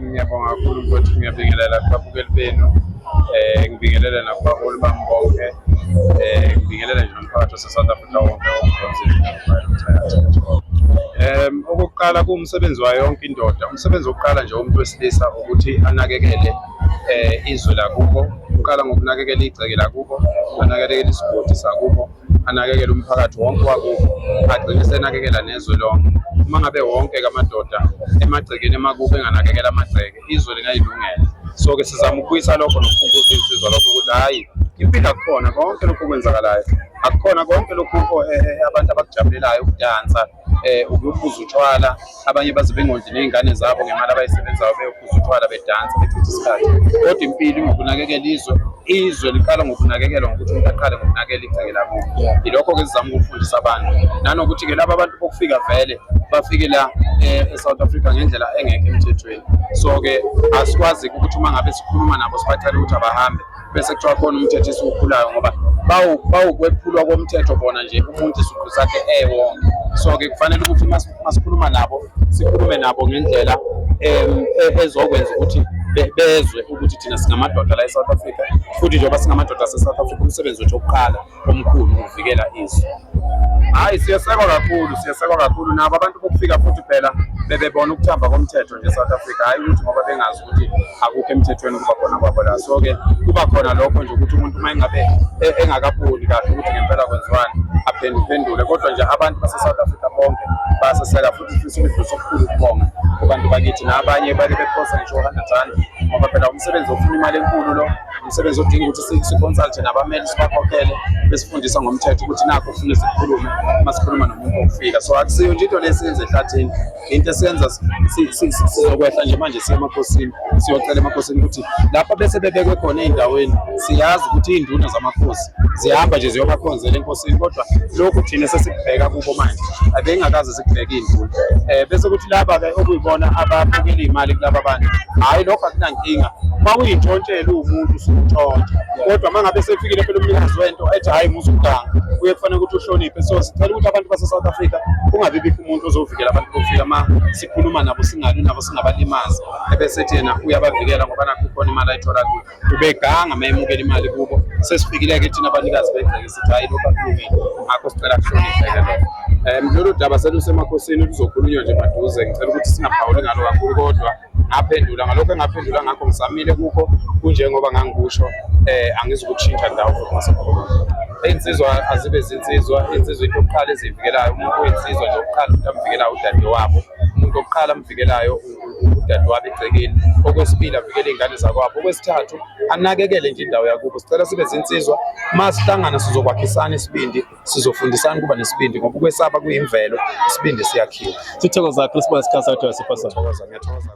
Ngiyabonga kakhulu mfowethu, ngiyabingelela kubabukeli benu, ngibingelele nakubaholi bami bonke, ngibingelele nje nomphakathi wase-South Africa wonke ongikhonzile. Okokuqala kuwumsebenzi wayo yonke indoda, umsebenzi wokuqala nje womuntu wesilisa ukuthi anakekele izwe lakubo, uqala ngokunakekela igceke lakubo, anakekele isigodi sakubo, anakekele umphakathi wonke wakubo, agcine esenakekela nezwe lonke. Uma ngabe wonke-ke amadoda emagcekeni emakubo enganakekela amagceke, izwe lingayilungela. So-ke sizama ukubuyisa lokho nokukhumbuza iy'nsizwa lokho ukuthi hhayi, impilo akukhona konke lokhu okwenzakalayo, akukhona konke lokhu abantu abakujabulelayo, ukudansa, ukuyophuza utshwala, abanye baze bengondli ney'ngane zabo ngemali abayisebenzayo beyophuza utshwala bedansa bechitha isikhathi. Kodwa impilo ingokunakekela izwe, izwe liqala ngokunakekelwa ngokuthi umuntu aqale ngokunakekela igceke lakubo. Yilokho-ke esizama ukufundisa abantu. Nanokuthi-ke laba bantu bokufika vele bafike la e-South Africa ngendlela engekho emthethweni. So-ke asikwazi ukuthi uma ngabe sikhuluma nabo sibacele ukuthi abahambe bese kuthiwa khona umthetho esiwuphulayo ngoba bawukwephulwa komthetho bona nje umuntu isiqu sakhe ewonke. So-ke kufanele ukuthi masikhuluma nabo sikhulume nabo ngendlela ezokwenza ukuthi bezwe ukuthi thina singamadoda la e-South Africa, futhi njengoba singamadoda ase-South Africa umsebenzi wethu wokuqala omkhulu ukuvikela izwe. Hhayi, siyesekwa kakhulu, siyesekwa kakhulu nabo abantu bokufika futhi phela bebebona ukuthamba komthetho nje e-South Africa, hhayi ukuthi ngoba bengazi ukuthi akukho emthethweni ukuba khona kwabo la. So-ke kuba khona lokho nje ukuthi umuntu uma engabe engakaboni kahle ukuthi ngempela kwenziwani aphenduphendule, kodwa nje abantu base-South Africa bonke baseseka futhi sifisa ukudlulisa okukhulu ukubonga kubantu bakithi nabanye bake bephosa ngisho 100 rand, ngoba phela umsebenzi ofuna imali enkulu lo, umsebenzi odinga ukuthi siconsulte nabameli sibakhokhele besifundisa ngomthetho ukuthi nakho kufanele sikhulume uma sikhuluma nomuntu wokufika. So akusiyo nje into lesiyenza ehlathini, into esiyenza sizokwehla nje manje siye emakhosini, siyocela emakhosini ukuthi lapha bese bebekwe khona ey'ndaweni, siyazi ukuthi iy'nduna zamakhosi zihamba nje ziyobakhonzela enkosini, kodwa lokhu thina sesikubheka kubo manje abengakaze sikubheke iy'nduna. Bese kuthi laba-ke okuyibona abamukela iy'mali kulaba bantu, hhayi lokho akunankinga, uma uyintshontshela uwumuntu usuntshontsha, kodwa uma ngabe sefikile phela umnikazi wento ethi hhayi musa ukuganga, kuye kufanele ukuthi uhloniphe. So sicela ukuthi abantu base-South Africa kungabi bikho umuntu ozovikela abantu bokufika uma sikhuluma nabo singalwi nabo singabalimazi, ebese ethi yena uyabavikela ngoba nakho khona imali ayithola kuyo. Ubeganga uma emukela imali kubo. Sesifikile-ke thina abanikazi begceke sithi hhayi lokhu akulungile, ngakho sicela kuhlonipheke lokho. Lolu daba selusemakhosini luzokhulunywa nje maduze, ngicela ukuthi singaphawuli ngalo kakhulu, kodwa ngaphendula ngalokho engaphendula ngakho, ngisamile kukho kunjengoba ngangikusho, angizukutshintsha ndawo futhi masekhuluma. Iy'nsizwa azibe zinsizwa, iy'nsizwa into yokuqala eziyivikelayo, umuntu oyinsizwa nje wokuqala umuntu amvikelayo udadewabo, umuntu wokuqala amvikelayo udadewabo egcekeni, okwesibili avikele iy'ngane zakwabo, okwesithathu anakekele nje indawo yakubo. Sicela sibe zinsizwa, uma sihlangana sizokwakhisana isibindi, sizofundisana ukuba nesibindi, ngoba ukwesaba kuyimvelo, isibindi siyakhiwa. Sithokoza kakhulu, sibonga isikhathi sakho wasipha sona. Ngiyathokoza.